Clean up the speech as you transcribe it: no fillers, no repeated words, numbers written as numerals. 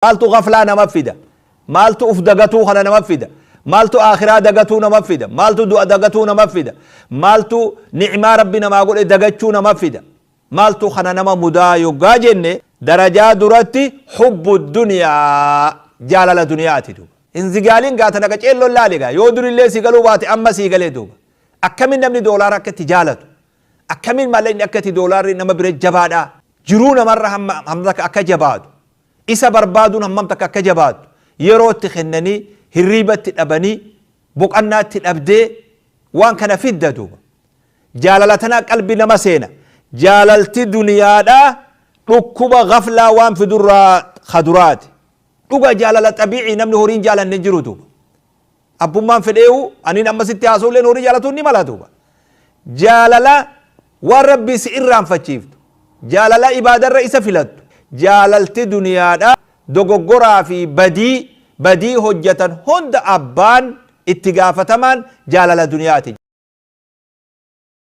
Maaltu ghaflaa nama fida? Maaltu uf dagatuu kana nama fida? Maaltu aakhiraa dagatuu nama fida? Maaltu du'a dagatuu nama fida? Maaltu ni'maa Rabbi namaa godhe dagachuu nama fida? Maaltu kana nama mudaa yoggaa jenne, darajaa duratti hubbu duniyaa, jaalala duniyaati duuba. Hin zigaalin gaa tana qaceellon laali gaa, yoo durillee si galuu baate amma sii galee duuba. Akkamin namni doolaara akka itti jaalatu, akkamin maallaqni akka itti doolaarri nama bira jabaadhaa, jiruu namarra hamma hammam takka akka jabaatu, isa barbaaduun hammam takka akka jabaattu, yeroo itti kennanii, hirriiba itti dhabanii, boqannaa itti dhabdee waan kana fidda duuba. Jaalala tanaa qalbi nama seena. Jaalalti duniyaadhaa dhukkuba ghaflaa waan fidurraa ka duraati. Dhuga jaalala xabiicii namni horii hin jaalanne hin jiru duuba. Abbummaan fedheehu aniin amma sitti haasa'ulleen horii jaalatuun ni mala duuba. Jaalala waan Rabbii si irraanfachiiftu. Jaalala ibaadarra isa filattu. Jaalalti duniyaadhaa dogoggoraa fi badii badii hojjatan hunda abbaan itti gaafatamaan jaalala duniyaati.